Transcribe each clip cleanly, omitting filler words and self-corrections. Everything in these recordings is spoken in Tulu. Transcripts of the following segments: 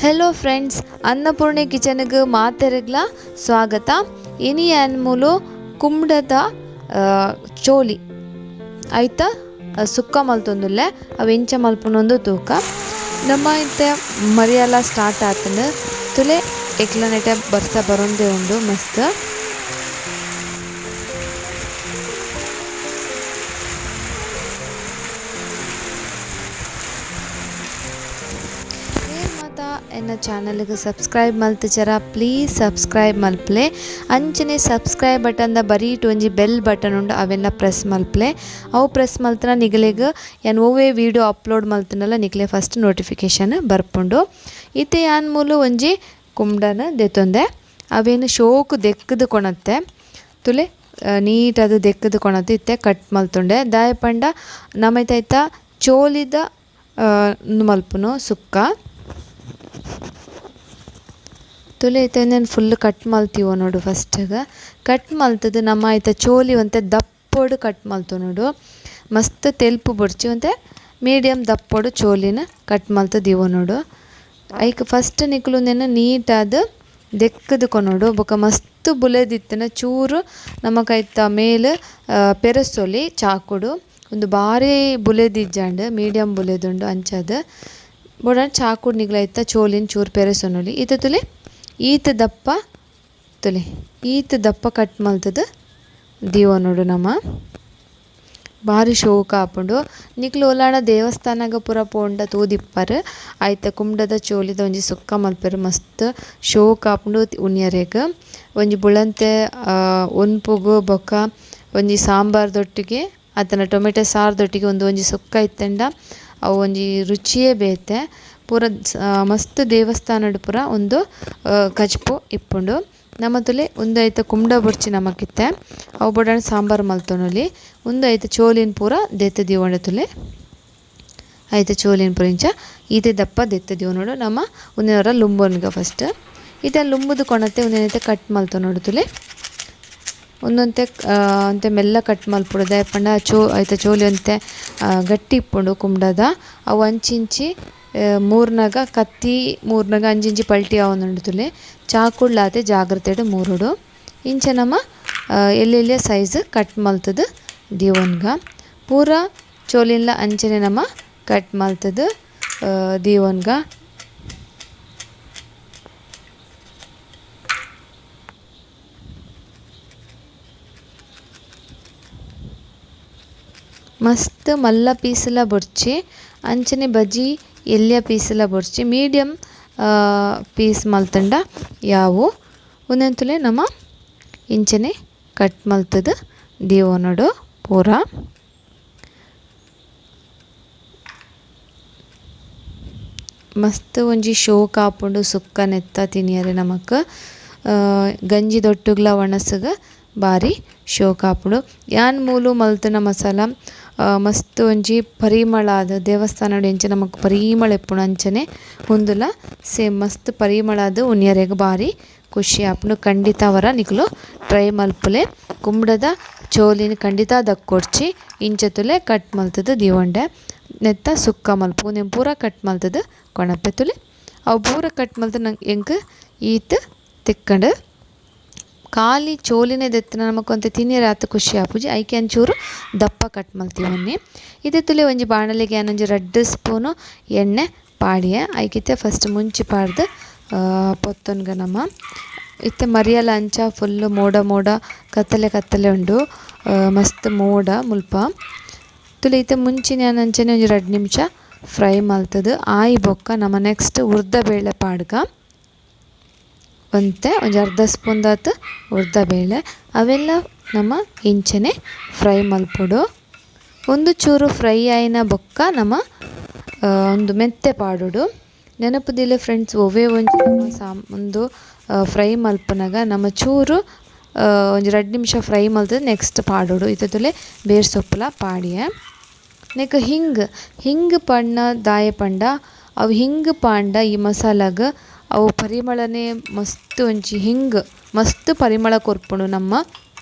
Hello friends, Annapurni ಕಿಚನ್ಗೆ ಮಾತೆರೆಗ್ಲ ಸ್ವಾಗತ. ಇನಿ ಮೂಲು ಕುಂಬಳದ ಚೋಲಿ ಆಯ್ತಾ ಸುಕ್ಕ ಮಲ್ತೊಂದುಲ್ಲೆ, ಅವು ಎಂಚ ಮಲ್ಪುನೊಂದು ತೂಕ. ನಮ್ಮ ಇತ್ತೆ ಮರಿಯಲ ಸ್ಟಾರ್ಟ್ ಆತಂಡು ತುಲೆ ಎಕ್ಲನೆಟೆ ಬರ್ಸ ಬರೊಂದೇ ಉಂಡು ಮಸ್ತ್. ಎನ್ನ ಚಾನಲ್ಗೆ ಸಬ್ಸ್ಕ್ರೈಬ್ ಮಲ್ತುಜರ ಪ್ಲೀಸ್ ಸಬ್ಸ್ಕ್ರೈಬ್ ಮಲ್ಪ್ಲೆ. ಅಂಚನೆ ಸಬ್ಸ್ಕ್ರೈಬ್ ಬಟನ್ the ಬರೀಟ್ ಒಂಜಿ ಬೆಲ್ ಬಟನ್ ಉಂಡು, ಅವೆಲ್ಲ ಪ್ರೆಸ್ ಮಲ್ಪ್ಲೆ. ಅವು ಪ್ರೆಸ್ ಮಲ್ತನ ನಿಗಲೆಗ್ ಯಾನ್ ಒವ್ವೇ ವೀಡಿಯೋ ಅಪ್ಲೋಡ್ ಮಲ್ತನಲ್ಲ ನಿಗಲೆ ಫಸ್ಟ್ ನೋಟಿಫಿಕೇಶನ್ ಬರ್ಪುಂಡು. ಇತ್ತೆ ಯಾನ್ ಮೂಲು ಒಂಜಿ ಕುಂಬಳನ ದೆತ್ತೊಂದೆ, ಅವೇನು ಶೋಕು ದೆಕ್ಕದು ಕೊಣತ್ತೆ ತುಲೆ ನೀಟ್ ಅದು ದೆಕ್ಕದು ಕೊಣತ್ತೆ. ಇತ್ತೆ ಕಟ್ ಮಲ್ತುಂಡೆ ದಾಯ ಪಂಡ ನಮೈತ ಚೋಲಿದ ಮಲ್ಪುನು ಸುಕ್ಕ. ತುಲೆ ಇತ್ತೆ ಒಂದೆನ್ ಫುಲ್ ಕಟ್ ಮಲ್ತೀವೋ ನೋಡು. ಫಸ್ಟಿಗೆ ಕಟ್ ಮಲ್ತದು ನಮ್ಮ ಐತ ಚೋಲಿ ಒಂತೆ ದಪ್ಪೋಡು ಕಟ್ ಮಲ್ತು ನೋಡು, ಮಸ್ತ್ ತೆಲ್ಪು ಬೊಡ್ಚಿ ಒಂತೆ ಮೀಡಿಯಮ್ ದಪ್ಪೋಡು ಚೋಲಿನ ಕಟ್ ಮಲ್ತದೀವೋ ನೋಡು. ಐಕ್ ಫಸ್ಟ್ ನಿಕುಲು ಒಂದೆನ್ ನೀಟಾದ ದೆಕ್ಕದು ಕೊನೊಡು. ಬೊಕ ಮಸ್ತ್ ಬುಲೆದಿತ್ತಿನ ಚೂರು ನಮಕ್ ಐತ ಮೇಲ್ ಪೆರಸೊಲಿ ಚಾಕುಡು. ಒಂದು ಬಾರಿ ಬುಲೆದಿಜ್ಜಾಂಡ್, ಮೀಡಿಯಮ್ ಬುಲೆದುಂಡು ಅಂಚಾದ ಬೊಡ ಚಾಕುಡು ನಿಗ್ಲ ಐತ ಚೋಲಿನ ಚೂರು ಪೆರಸೊನೊಲಿ. ಈತ ತುಲೆ ಈತ ದಪ್ಪ ತುಲೆ ಈತ ದಪ್ಪ ಕಟ್ ಮಲ್ತದು ದೀವ ನೋಡು. ನಮ್ಮ ಬಾರಿ ಶೋಕ ಆಪುಂಡು. ನಿಕ್ಲು ಓಲಾಂಡ ದೇವಸ್ಥಾನಗ ಪೂರ ಪೋಂಡ ತೂದಿಪ್ಪರ್ ಐತ ಕುಂಬಳದ ಚೋಲಿದ ಒಂಜಿ ಸುಕ್ಕ ಮಲ್ಪೆರ್, ಮಸ್ತ್ ಶೋಕ ಆಪುಂಡು ಉಣ್ಯರೆಗ್. ಒಂಜಿ ಬುಳಂತೆ ಒನ್ಪುಗು ಬೊಕ್ಕ ಒಂಜಿ ಸಾಂಬಾರ್ ದೊಟ್ಟಿಗೆ ಅತ್ತನ ಟೊಮೆಟೊ ಸಾರ್ ದೊಟ್ಟಿಗೆ ಒಂದು ಒಂಜಿ ಸುಕ್ಕ ಇತ್ತಂಡ ಅವು ಒಂಜಿ ರುಚಿಯೇ ಬೇತೆ. ಪೂರ ಮಸ್ತ್ ದೇವಸ್ಥಾನಡ್ ಪೂರ ಒಂದು ಕಜ್ಪು ಇಪ್ಪುಂಡು. ನಮ್ಮ ತುಲೆ ಒಂದು ಐತ ಕುಂಬಳ ಬೊರ್ಚಿ ನಮಕಿತ್ತೆ ಅವು ಬೊಡಾಣ ಸಾಂಬಾರ್ ಮಲ್ತೊನೊಲಿ. ಒಂದು ಐತ ಚೋಲಿನ ಪೂರ ದೆತ್ತ್ ದೀವೊಂಡ ತುಲೆ ಐತ ಚೋಲಿನ ಪೂರ ಇಂಚ ಈತೆ ದಪ್ಪ ದೆತ್ತ್ ದೀವೊನೊಡು. ನಮ್ಮ ಉಂದೆನೊರ ಲುಂಬೊನ್ಗ ಫಸ್ಟ್ ಈತೆ ಲುಂಬುದು ಕೊಣತೆ ಉಂದೆನೈತೆ ಕಟ್ ಮಲ್ತೊನೊಡು ತುಲೆ. ಒಂದೊಂತೆ ಒಂತೆ ಮೆಲ್ಲ ಕಟ್ ಮಲ್ಪೊಡು ದಾಯೆ ಪಂಡ ಐತ ಚೋಲಿ ಒಂತೆ ಗಟ್ಟಿ ಇಪ್ಪುಂಡು ಕುಂಬಳದ. ಅವು ಅಂಚಿಂಚಿ ಮೂರ್ನಗ ಕತ್ತಿ ಮೂರ್ನಗ ಅಂಚಿಂಚಿ ಪಲ್ಟಿ ಆವೊಂದುಂಡು ತುಲೆ. ಚಾಕುಡ್ಲಾತೆ ಜಾಗ್ರತೆಡ್ ಮೂರುಡು. ಇಂಚ ನಮ ಎಲ್ಲೆಲ್ಯ ಸೈಜ್ ಕಟ್ ಮಲ್ತದು ದೀವೊನ್ಗ. ಪೂರ ಚೋಲಿನ್ಲ ಅಂಚನೆ ನಮ ಕಟ್ ಮಲ್ತದು ದೀವೊನ್ಗ. ಮಸ್ತ್ ಮಲ್ಲ ಪೀಸ್ಲ ಬೊರ್ಚಿ ಅಂಚನೆ ಬಜಿ ಎಲ್ಯ ಪೀಸ್ಲ ಬೊರ್ಚಿ ಮೀಡಿಯಮ್ ಪೀಸ್ ಮಲ್ತಂಡ ಯಾವು. ಉಂದೆನ್ ನಮ ಇಂಚನೆ ಕಟ್ ಮಲ್ತದು ದೀವೊನೊಡು ಪೂರ. ಮಸ್ತ್ ಒಂಜಿ ಶೋಕ್ ಆಪುಂಡು ಸುಕ್ಕ ನೆತ್ತ ತಿನಿಯರೆ ನಮಕ್. ಗಂಜಿ ದೊಟ್ಟುಗ್ಲ ಒಣಸುಗ ಬಾರಿ ಶೋಕ್ ಆಪುಂಡು. ಯಾನ್ ಮೂಲು ಮಲ್ತುನ ಮಸಾಲ ಮಸ್ತ್ ಒಂಜಿ ಪರಿಮಳ ಆದ ದೇವಸ್ಥಾನಡ್ ಎಂಚ ನಮಕ್ ಪರಿಮಳ ಇಪ್ಪುಂಡು ಅಂಚನೆ ಉಂದುಲ ಸೇಮ್ ಮಸ್ತ್ ಪರಿಮಳ ಆದ್ ಉಣ್ಯರೆಗ್ ಬಾರಿ ಖುಷಿ ಆಪುಂಡು. ಖಂಡಿತ ಅವರ ನಿಕುಲು ಟ್ರೈ ಮಲ್ಪುಲೆ. ಕುಂಬಳದ ಚೋಲಿನ ಖಂಡಿತ ದಕ್ಕೊಡ್ಚಿ ಇಂಚ ತುಲೆ ಕಟ್ ಮಲ್ತುದು ದೀವೊಂಡೆ ನೆತ್ತ ಸುಕ್ಕ ಮಲ್ಪು. ಉಂದೆನ್ ಪೂರ ಕಟ್ ಮಲ್ತುದು ಕೊಣಪೆ ತುಲೆ. ಅವು ಪೂರ ಕಟ್ ಮಲ್ತು ನಂಗೆ ಎಂಕ್ ಈತ್ ತಿಕ್ಕಂಡು. ಖಾಲಿ ಚೋಲಿನೇ ದೆತ್ತುನ ನಮಕ್ ಒಂತೆ ತಿನಿಯರೆ ಆತ್ ಖುಷಿ ಆಪುಜಿ. ಐಕೆ ಒಂಚೂರು ದಪ್ಪ ಕಟ್ ಮಲ್ತೀವೊನ್ನಿ. ಇತ್ತೆ ತುಲೆ ಒಂಜಿ ಬಾಣಲೆಗೆ ಯಾನ್ ಒಂಜಿ 2 ಸ್ಪೂನು ಎಣ್ಣೆ ಪಾಡಿಯೆ. ಐಕಿತ್ತೆ ಫಸ್ಟ್ ಮುಂಚಿ ಪಾಡ್ದು ಪೊತ್ತೊನ್ಗ ನಮ. ಇತ್ತೆ ಮರಿಯಲ ಅಂಚ ಫುಲ್ ಮೋಡ ಮೋಡ ಕತ್ತಲೆ ಕತ್ತಲೆ ಉಂಡು, ಮಸ್ತ್ ಮೋಡ ಮುಲ್ಪ. ತುಲೆ ಇತ್ತೆ ಮುಂಚಿನ ಯಾನ್ ಅಂಚನೆ ಒಂಜಿ 2 ನಿಮಿಷ ಫ್ರೈ ಮಲ್ತದು ಆಯಿ ಬೊಕ್ಕ ನಮ ನೆಕ್ಸ್ಟ್ ಉರ್ದ ಬೇಳೆ ಪಾಡ್ಗ. ಒಂತೆ ಒಂಜಿ ಅರ್ಧ ಸ್ಪೂನ್ ದಾತ್ ಉರ್ದ ಬೇಳೆ ಅವೆಲ್ಲ ನಮ ಇಂಚನೆ ಫ್ರೈ ಮಲ್ಪೊಡು. ಒಂದು ಚೂರು ಫ್ರೈ ಆಯಿನ ಬೊಕ್ಕ ನಮ ಒಂದು ಮೆಂತೆ ಪಾಡೊಡು. ನೆನಪುದಿಲ್ಲ ಫ್ರೆಂಡ್ಸ್, ಒವ್ವೇ ಒಂಜಿ ನಮ ಒಂದು ಫ್ರೈ ಮಲ್ಪುನಗ ನಮ ಚೂರು ಒಂಜಿ 2 ನಿಮಿಷ ಫ್ರೈ ಮಲ್ತದು ನೆಕ್ಸ್ಟ್ ಪಾಡೊಡು. ಇತ್ತೆ ತುಲೆ ಬೇರ್ ಸೊಪ್ಪುಲ ಪಾಡಿಯೆ. ನೆಕ್ ಹಿಂಗ್ ಹಿಂಗ್ ಪಂಡ ದಾಯೆ ಪಂಡ ಅವು ಹಿಂಗ್ ಪಾಂಡ ಈ ಮಸಾಲಾಗ್ ಅವು ಪರಿಮಳನೆ ಮಸ್ತ್ ಒಂಜಿ ಹಿಂಗ್ ಮಸ್ತ್ ಪರಿಮಳ ಕೊರ್ಪುಂಡು ನಮ್ಮ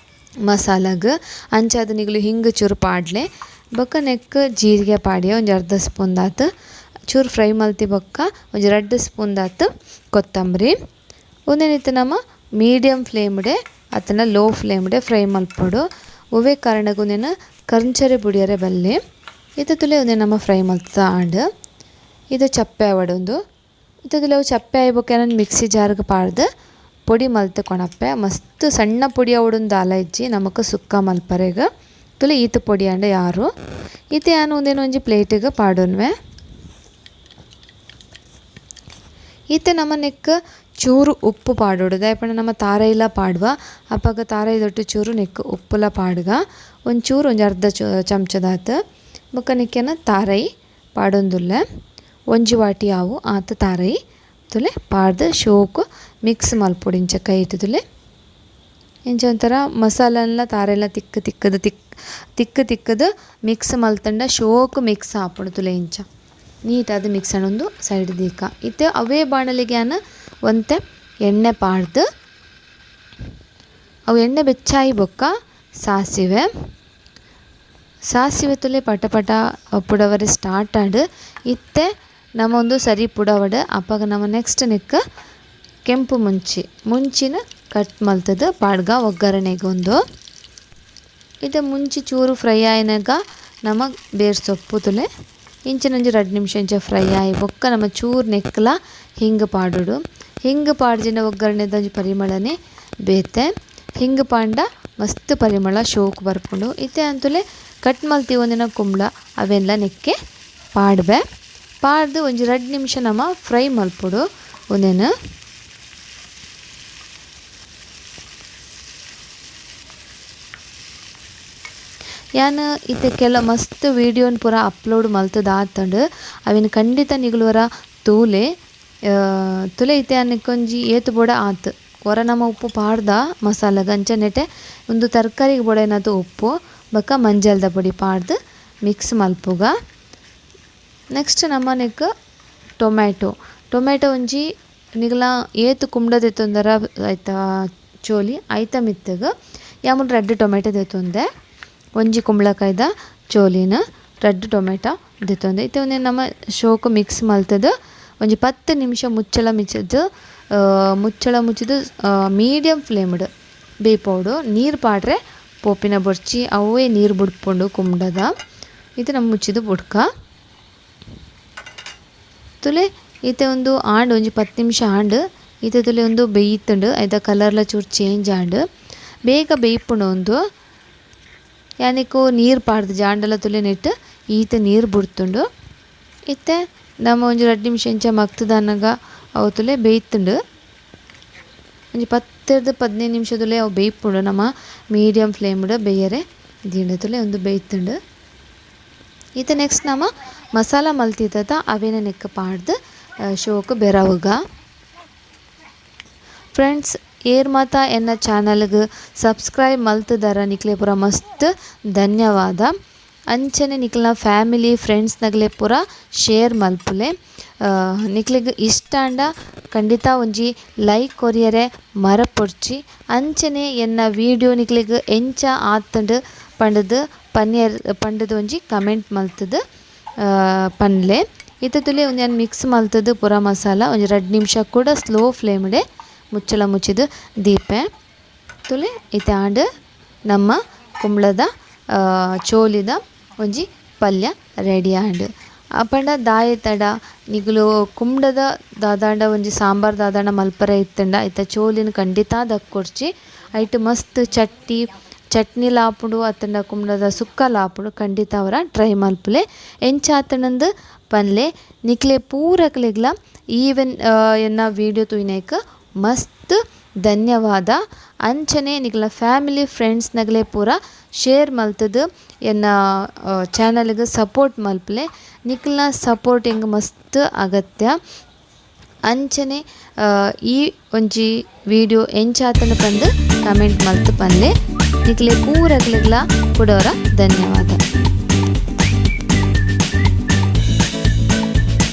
ಮಸಾಲಾಗ್. ಅಂಚಾದ್ ನಿಗುಲು ಹಿಂಗ್ ಚೂರು ಪಾಡ್ಲೆ. ಬೊಕ್ಕ ನೆಕ್ ಜೀರಿಗೆ ಪಾಡಿಯೆ ಒಂಜಿ ಅರ್ಧ ಸ್ಪೂನ್ ದಾತ್. ಚೂರು ಫ್ರೈ ಮಲ್ತಿ ಬೊಕ್ಕ ಒಂಜಿ 2 ಸ್ಪೂನ್ ದಾತ್ ಕೊತ್ತಂಬರಿ ಉಂದೆನಿತ್ತೆ ನಮ ಮೀಡಿಯಂ ಫ್ಲೇಮ್ಡೆ ಅತ್ತಂಡ ಲೋ ಫ್ಲೇಮ್ಡೆ ಫ್ರೈ ಮಲ್ಪೊಡು ಒವ್ವೇ ಕಾರಣಗ್ ಉಂದೆನ್ ಕರ್ಂಚರೆ ಬುಡಿಯರೆ ಬಲ್ಲೆ ಇತ್ತೆ ತುಲೆ ಉಂದೆನ್ ನಮ ಫ್ರೈ ಮಲ್ತದ ಆಂಡ್ ಇದು ಚಪ್ಪೆ ಆವಡ್ ಉಂದು ಇತ್ತೆ ತುಲೆ ಅವು ಚಪ್ಪೆ ಆಯಿ ಬೊಕ್ಕ ಯಾನ್ ಮಿಕ್ಸಿ ಜಾರ್ಗ್ ಪಾಡ್ದ್ ಪೊಡಿ ಮಲ್ತ್ ಕೊನಪ್ಪೆ ಮಸ್ತ್ ಸಣ್ಣ ಪೊಡಿ ಆವೊಡುಂದು ದಾಲ ಇಜ್ಜಿ ನಮಕ್ ಸುಕ್ಕ ಮಲ್ಪರೆಗ್ ತುಲೆ ಈತ್ ಪೊಡಿ ಆಂಡ ಯಾರು ಇತ್ತೆ ಯಾನ್ ಉಂದೆನ್ ಒಂಜಿ ಪ್ಲೇಟಿಗ್ ಪಾಡೊನ್ವೆ ಇತ್ತೆ ನಮ ನೆಕ್ಕ್ ಚೂರು ಉಪ್ಪು ಪಾಡೊಡು ದಾಯೆ ಪಂಡ ನಮ ತಾರೈಲ ಪಾಡುವ ಅಪಗ ತಾರೈದೊಟ್ಟು ಚೂರು ನೆಕ್ಕ್ ಉಪ್ಪುಲ ಪಾಡುಗ ಒಂಚೂರು ಒಂಜಿ ಅರ್ಧ ಚಮಚದಾತ್ ಬೊಕ್ಕ ನೆಕ್ಕೆನ ತಾರೈ ಪಾಡೊಂದುಲ್ಲೆ ಒಂಜಿ ವಾಟಿ ಆವು ಆತ್ ತಾರೈ ತುಲೆ ಪಾಡ್ದ್ ಶೋಕು ಮಿಕ್ಸ್ ಮಲ್ಪೊಡು ಇಂಚ ಕೈಟ್ ತುಲೆ ಇಂಚ ಒಂಥರ ಮಸಾಲೆಲ್ಲ ತಾರೆಲ್ಲ ತಿಕ್ಕ್ ತಿಕ್ಕದ ತಿಕ್ಕ್ ತಿಕ್ಕದ ಮಿಕ್ಸ್ ಮಲ್ತಂಡ ಶೋಕು ಮಿಕ್ಸ್ ಆಪುಂಡು ತುಲೆ ಇಂಚ ನೀಟಾದ್ ಮಿಕ್ಸ್ ಆಂಡ್ ಸೈಡ್ ದೀಕ ಇತ್ತೆ ಅವೇ ಬಾಣಲಿಗೆ ಯಾನ್ ಒಂತೆ ಎಣ್ಣೆ ಪಾಡ್ದ್ ಅವು ಎಣ್ಣೆ ಬೆಚ್ಚಾಯಿ ಬೊಕ್ಕ ಸಾಸಿವೆ ಸಾಸಿವೆ ತುಲೆ ಪಟ ಪಟ ಪುಡವರೆ ಸ್ಟಾರ್ಟ್ ಆಂಡ್ ಇತ್ತೆ ನಮ ಒಂದು ಸರಿ ಪುಡವಡ್ ಅಪಗ ನಮ ನೆಕ್ಸ್ಟ್ ನೆಕ್ ಕೆಂಪು ಮುಂಚಿ ಮುಂಚಿನ ಕಟ್ ಮಲ್ತದ ಪಾಡ್ಗ ಒಗ್ಗರಣೆಗೆ ಒಂದು ಇತ್ತೆ ಮುಂಚಿ ಚೂರು ಫ್ರೈ ಆಯಿನಾಗ ನಮ ಬೇರ್ ಸೊಪ್ಪು ತುಲೆ ಇಂಚಿನೊಂಜಿ 2 ನಿಮಿಷ ಇಂಚ ಫ್ರೈ ಆಯಿ ಬೊಕ್ಕ ನಮ ಚೂರು ನೆಕ್ಲ ಹಿಂಗೆ ಪಾಡೊಡು ಹಿಂಗೆ ಪಾಡ್ಜಿಂಡ ಒಗ್ಗರಣೆದ ಒಂಜಿ ಪರಿಮಳನೆ ಬೇತೆ ಹಿಂಗೆ ಪಾಂಡ ಮಸ್ತ್ ಪರಿಮಳ ಶೋಕ್ ಬರ್ಪುಂಡು ಇತ್ತೆ ಅಂತುಲೆ ಕಟ್ ಮಲ್ತಿ ಒಂದಿನ ಕುಂಬ್ಳ ಅವೆಲ್ಲ ನೆಕ್ಕೆ ಪಾಡ್ಬೆ ಪಾಡ್ದು ಒಂಜಿ 2 ನಿಮಿಷ ನಮ ಫ್ರೈ ಮಲ್ಪೊಡು ಉಂದೆನ್ ಯಾನ್ ಇತ್ತೆ ಕೆಲ ಮಸ್ತ್ ವೀಡಿಯೋನ್ ಪೂರ ಅಪ್ಲೋಡ್ ಮಲ್ತದ ಆತಂಡ್ ಅವೆನ್ ಖಂಡಿತ ನಿಗುಲುವರ ತೂಲೆ ತುಲೆ ಇತ್ತೆ ಯಾನ್ ಒಂಜಿ ಏತ್ ಬೋಡ ಆತ್ ಒರ ನಮ ಉಪ್ಪು ಪಾಡ್ದ ಮಸಾಲೆಗ್ ಅಂಚನೆಟೆ ಉಂದು ತರಕಾರಿಗೆ ಬೋಡಾಯಿನಾತ್ ಉಪ್ಪು ಬೊಕ್ಕ ಮಂಜಲ್ದ ಪೊಡಿ ಪಾಡ್ದ್ ಮಿಕ್ಸ್ ಮಲ್ಪುಗ ನೆಕ್ಸ್ಟ್ ನಮ ನೆಕ್ ಟೊಮ್ಯಾಟೊ ಟೊಮ್ಯಾಟೊ ಒಂಜಿ ನಿಗಲ ಏತ್ ಕುಂಬ್ಳ ದೆತ್ತೊಂದರ ಐತ ಚೋಲಿ ಐತ ಮಿತ್ತಗ್ ಯಾಮುಲ್ 2 ಟೊಮ್ಯಾಟೊ ದೆತ್ತೊಂದೆ ಒಂಜಿ ಕುಂಬಳಕಾಯ್ದ ಚೋಲಿನ 2 ಟೊಮೆಟೊ ದೆತ್ತೊಂದೆ ಇತ್ತೆ ಒಂದೆ ನಮ ಶೋಕು ಮಿಕ್ಸ್ ಮಲ್ತದ ಒಂಜಿ 10 ನಿಮಿಷ ಮುಚ್ಚಳ ಮುಚ್ಚಿದ್ ಮೀಡಿಯಂ ಫ್ಲೇಮ್ಡ್ ಬೇಯ್ಪೊಡು ನೀರು ಪಾಡ್ರೆ ಪೋಪಿನ ಬೊರ್ಚಿ ಅವೇ ನೀರು ಬುಡ್ಪುಂಡು ಕುಂಬ್ಳದ ಇತ್ತೆ ನಮ ಮುಚ್ಚಿದ್ ಬುಡ್ಕ ತುಲೆ ಇತ್ತೆ ಒಂದು ಆಂಡ್ ಒಂಜಿ 10 ನಿಮಿಷ ಆಂಡ್ ಇತ್ತೆ ತುಲೆ ಒಂದು ಬೇಯ್ತುಂಡು ಐತ ಕಲರ್ಲ ಚೂರು ಚೇಂಜ್ ಆಂಡ್ ಬೇಗ ಬೇಯ್ಪುಂಡು ಒಂದು ಯಾನಿಕ್ಕು ನೀರು ಪಾಡ್ದು ಜಾಂಡಲ ತುಲೆ ನೆಟ್ ಈತ ನೀರು ಬುಡ್ತುಂಡು ಇತ್ತೆ ನಮ ಒಂಜಿ 2 ನಿಮಿಷ ಇಂಚ ಮಗ್ತದನಗ ಅವು ತುಲೆ ಬೇಯ್ತುಂಡು ಒಂಜಿ 10 ರ್ದ್ 15 ನಿಮಿಷ ತುಲೆ ಅವು ಬೇಯ್ಪುಂಡು ನಮ ಮೀಡಿಯಂ ಫ್ಲೇಮ್ಡ್ ಬೇಯರೆ ದೀಂಡ ತುಲೆ ಒಂದು ಬೇಯ್ತುಂಡು ಇತ್ತೆ ನೆಕ್ಸ್ಟ್ ನಮ ಮಸಾಲ ಮಲ್ತಿತ್ತ ಅವೇನ ನೆಕ್ ಪಾಡ್ದು ಶೋಕು ಬೆರವುಗ ಫ್ರೆಂಡ್ಸ್ ಏರ್ ಮಾತ ಎನ್ನ ಚಾನಲ್ಗೆ ಸಬ್ಸ್ಕ್ರೈಬ್ ಮಲ್ತದಾರ ನಿಕ್ಲೆ ಪೂರ ಮಸ್ತ್ ಧನ್ಯವಾದ ಅಂಚನೆ ನಿಕ್ಲ್ನ ಫ್ಯಾಮಿಲಿ ಫ್ರೆಂಡ್ಸ್ ನಗಲೆ ಪೂರ ಶೇರ್ ಮಲ್ಪುಲೆ ನಿಕ್ಲೆಗ್ ಇಷ್ಟ ಆಂಡ ಖಂಡಿತ ಒಂಜಿ ಲೈಕ್ ಕೊರಿಯರೆ ಮರಪೊಡ್ಚಿ ಅಂಚನೆ ಎನ್ನ ವೀಡಿಯೋ ನಿಕ್ಲೆಗ್ ಎಂಚ ಆತಂಡ್ ಪಂಡದು ಪನ್ಯರ್ ಪಂಡದು ಒಂಜಿ ಕಮೆಂಟ್ ಮಲ್ತದು ಪನ್ಲೆ ಇತ್ತೆ ತುಲೆ ಒಂಜಿ ಮಿಕ್ಸ್ ಮಲ್ತದು ಪೂರ ಮಸಾಲ ಒಂಜಿ 2 ನಿಮಿಷ ಕೂಡ ಸ್ಲೋ ಫ್ಲೇಮ್ಡೆ ಮುಚ್ಚಳ ಮುಚ್ಚಿದು ದೀಪೆ ತುಲೆ ಇತ್ತೆ ಆಂಡ್ ನಮ್ಮ ಕುಂಬ್ಳದ ಚೋಲಿದ ಒಂಜಿ ಪಲ್ಯ ರೆಡಿ ಆಂಡ್ ಅಪಂಡ ದಾಯೆ ತಡ ನಿಗುಲು ಕುಂಬ್ಳದ ದಾದಾಂಡ ಒಂಜಿ ಸಾಂಬಾರ್ ದಾದಾಂಡ ಮಲ್ಪರೆ ಇತ್ತಂಡ ಐತ ಚೋಲಿನ ಖಂಡಿತ ದಕ್ಕೊಡ್ಚಿ ಐಟ್ ಮಸ್ತ್ ಚಟ್ನಿ ಲಾಪುಂಡು ಅತ್ತಂಡ ಕುಂಬ್ಳದ ಸುಕ್ಕ ಲಾಪುಂಡು ಖಂಡಿತ ಅವರ ಟ್ರೈ ಮಲ್ಪುಲೆ ಎಂಚ ಆತನಂದು ಪನ್ಲೆ ನಿಕ್ಲೆ ಪೂರಕ್ಲೆಗ್ಲ ಈವನ್ ಎನ್ನ ವೀಡಿಯೋ ತೂಯಿನೈಕ್ ಮಸ್ತ್ ಧನ್ಯವಾದ ಅಂಚನೆ ನಿಕ್ಲ ಫ್ಯಾಮಿಲಿ ಫ್ರೆಂಡ್ಸ್ ನಗಲೆ ಪೂರ ಶೇರ್ ಮಲ್ತದು ಎನ್ನ ಚಾನಲ್ಗೆ ಸಪೋರ್ಟ್ ಮಲ್ಪಲೆ ನಿಕ್ಲ್ನ ಸಪೋರ್ಟ್ ಎಂಗ್ ಮಸ್ತ್ ಅಗತ್ಯ ಅಂಚನೆ ಈ ಒಂಜಿ ವೀಡಿಯೋ ಎಂಚಾತನ ಪಂದು ಕಮೆಂಟ್ ಮಲ್ತು ಪನ್ಲೆ ನಿಕ್ಲೆ ಪೂರಕ್ಲೆಗ್ಲ ಕೊಡೋರ ಧನ್ಯವಾದ.